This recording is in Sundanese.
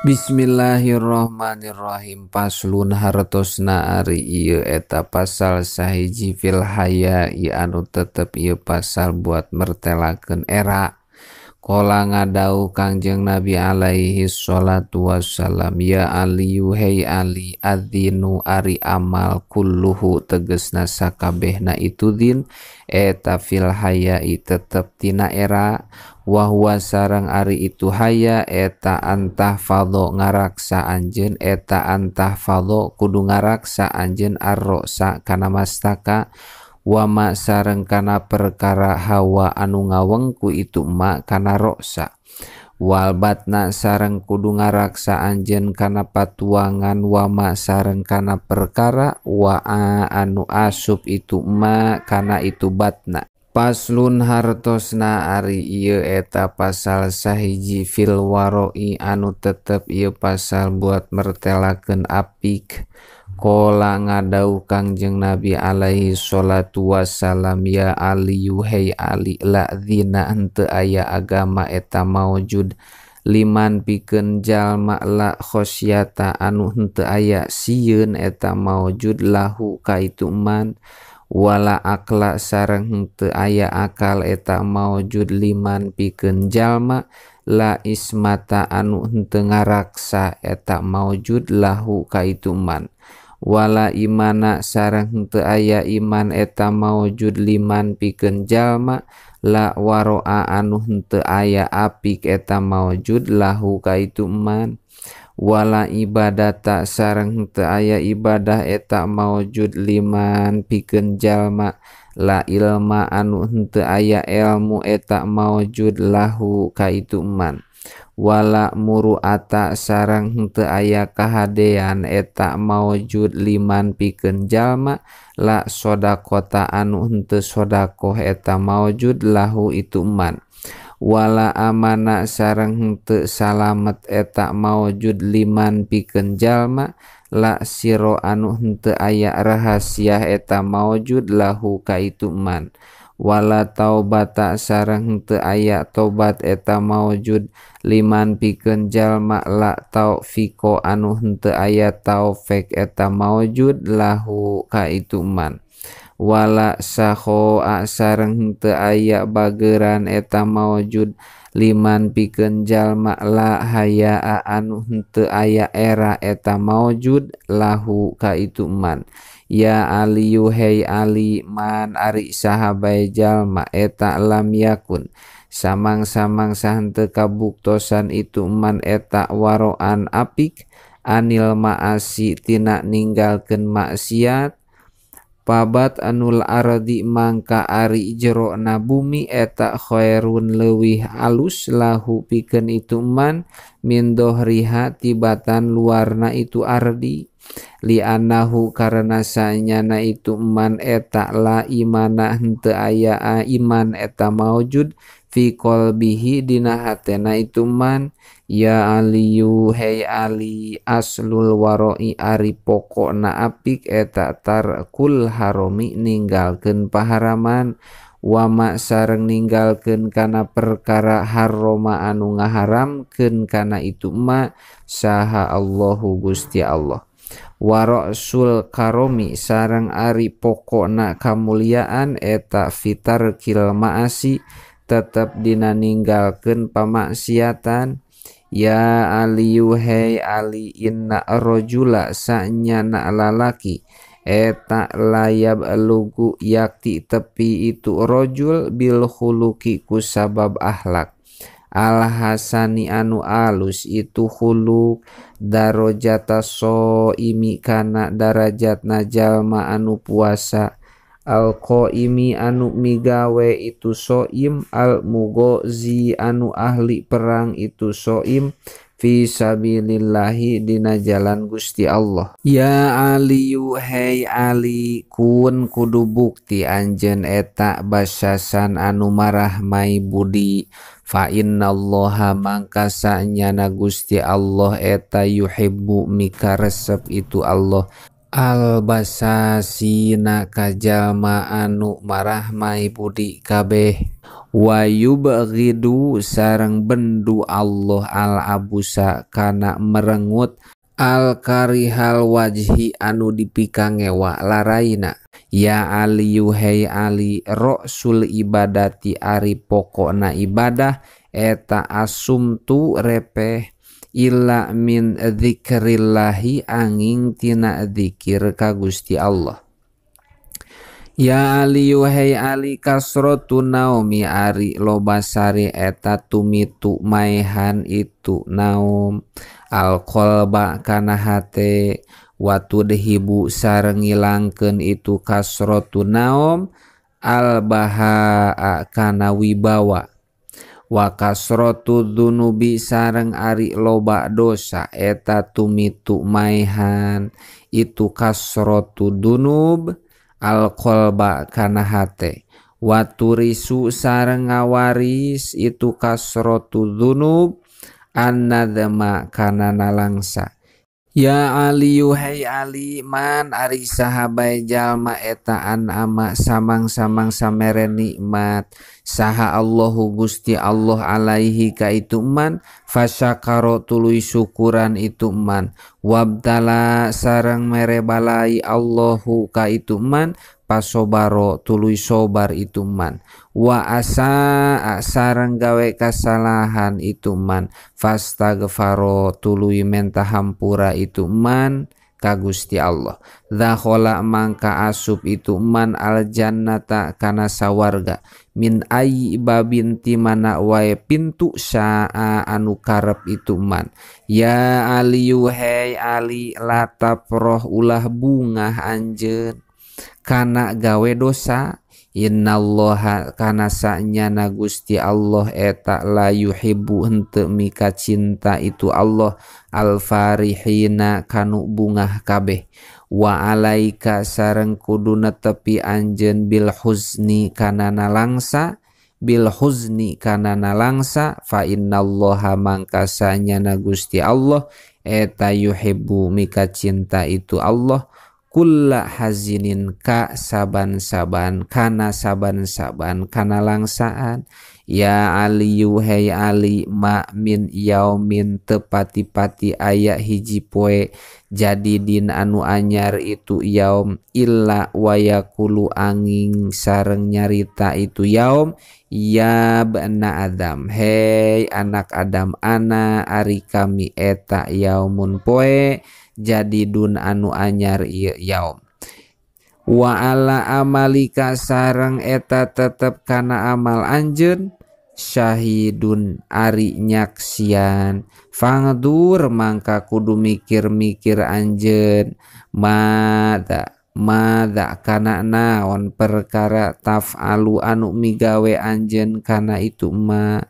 Bismillahirrahmanirrahim. Paslun hartosna ari ieu eta pasal sahiji fil haya'i anu tetep ieu pasal buat mertelakeun era. Qala ngadauh Kangjeng Nabi alaihi sholatu wassalam, ya Aliyu hei Ali, adzinu ari amal kulluhu tegesna sakabehna itu din eta fil haya'i tetep tina era. Wa huwa sareng ari itu haya eta antah fadho ngaraksa anjeun, eta antah fadho kudu ngaraksa anjeun arrosa kana mastaka, wa ma sareng kana perkara hawa anu ngawengku itu ma kana roksa, wal batna sareng kudu ngaraksa anjeun kana patuangan, wa ma sareng kana perkara wa anu asup itu ma kana itu batna. Paslun hartosna ari ieu eta pasal sahiji fil waroi anu tetep ieu pasal buat mertelakeun apik. Qala ngadauh Kangjeng Nabi alaihi sholatu wassalam, ya Aliyu hei Ali, la dzina henteu aya agama eta maujud liman pikeun jalma la khosyata anu henteu aya sieun eta maujud lahu ka itu man, wala akla sareng henteu aya akal eta maujud liman pikeun jalma la ismata anu henteu ngaraksa eta maujud lahu ka itu man, wala imana sareng henteu aya iman eta maujud liman pikeun jalma la waroa anu henteu aya apik eta maujud lahu ka itu man, wala ibadata sareng henteu aya ibadah eta maujud liman pikeun jalma la ilma anu henteu aya ilmu eta maujud lahu ka itu man, wala muru'ata sareng henteu aya kahadean eta maujud liman pikeun jalma la sodaqota anu henteu sodakoh eta maujud lahu itu man, wala amana sareng henteu salamet eta maujud liman pikeun jalma la siro anu henteu aya rahasia eta maujud lahu ka itu man, wala taubata sareng henteu aya tobat eta maujud liman pikeun jalma la taufiqo anu henteu aya taufik eta maujud lahu ka itu man, wala sahoa sareng henteu aya bageran eta maujud liman pikeun jalma la hayaa anu henteu aya era eta maujud lahu ka itu man. Ya Aliyu hei Ali, man ari saha bae jalma eta lam yakun samang-samang sahenteu kabuktosan itu man eta waroan apik anil maasi tina ninggalkeun maksiat, pabat anul ardi mangka ari jerona bumi eta khairun leuwih alus lahu pikeun itu man min dohriha tibatan luarna itu ardi, li annahu karena sanyana itu man eta la imana henteu aya iman eta maujud fi qalbihi dina hatena itu man. Ya Aliyu hei Ali, aslul waroi ari pokokna apik eta tarkul haromi ninggalkeun paharaman, wama sareng ninggalkeun kana perkara haroma anu ngaharamkeun kana itu ma saha Allahu Gusti Allah. Waroksul karomi sareng ari pokokna kamuliaan eta fitarkil maasi tetep dina ninggalkeun pamaksiatan. Ya Aliyu hei Ali, inna rajula sanyana lalaki eta layab lugu yakti tepi itu rajul bil khuluqi kusabab akhlak al hasani anu alus itu khuluq darajata soimi kana darajatna jalma anu puasa, al qaimi anu migawe itu soim, al mugozi anu ahli perang itu soim fi sabilillahi dina jalan Gusti Allah. Ya Aliyu hei Ali, kun kudu bukti anjeun eta basasan anu marah mai budi, fa innallaha mangka sanyana Gusti Allah eta yuhibbu mika resep itu Allah al basasina ka jalma anu marah mai budi kabeh. Wa yubghidu sareng bendu Allah al abusa kana merengut al karihal wajhi anu dipikangewa laraina. Ya Aliyu hei Ali roksul ibadati ari pokokna ibadah eta asumtu repeh illa min dzikrillahi angin tina dzikir ka Gusti Allah. Ya Aliyu hei Ali kasrotu naomi ari loba sari eta tumitu maehan itu naom alqolba kana hate watu dehibu sareng ngilangkeun itu kasrotu naom albahaa kana wibawa wa kasrotu dzunubi sareng ari loba dosa eta tumitu maehan itu kasrotu dzunub alqolba kana hate waturisu sareng ngawaris itu kasrotu dzunub annadzma kana nalangsa. Ya Aliyu hei Ali man ari saha bae jalma eta an'ama samang-samang samere nikmat saha Allahu Gusti Allah alaihi ka itu man fasyakaro tuluy syukuran itu man wabtala sareng mere balai Allahu ka itu man pasobaro tuluy sobar itu man wa asa sareng gawe kasalahan itu man fastaghfaro tuluy menta hampura itu man ka Gusti Allah. Dakhala mangka asup itu man al jannata kana sawarga min ayyi babin ti mana wae pintu saa anu karep itu man. Ya Aliyu hei Ali lataproh ulah bungah anjeun kana gawe dosa innallaha kana sanyana Gusti Allah eta la yuhibbu henteu mika cinta itu Allah alfarihina kanu bungah kabeh. Wa alaika sareng kudu netepi anjeun bil huzni kana nalangsa bil huzni kana nalangsa fa innallaha mangka sanyana Gusti Allah eta yuhibbu mika cinta itu Allah kulla hazinin ka saban-saban kana saban-saban kana langsaan. Ya Aliyu hei Ali ma min yaumin tepati-pati aya hiji poe jadi din anu anyar itu yaum illa wayakulu angin sareng nyarita itu yaum ya bana Adam hei anak Adam ana ari kami eta yaumun poe jadi dun anu anyar ieu yaum. Wa ala amalika sareng eta tetep kana amal anjeun syahidun ari nyaksian fangdur mangka kudu mikir-mikir anjeun mada mada kana naon perkara taf'alu anu migawe anjeun kana itu ma.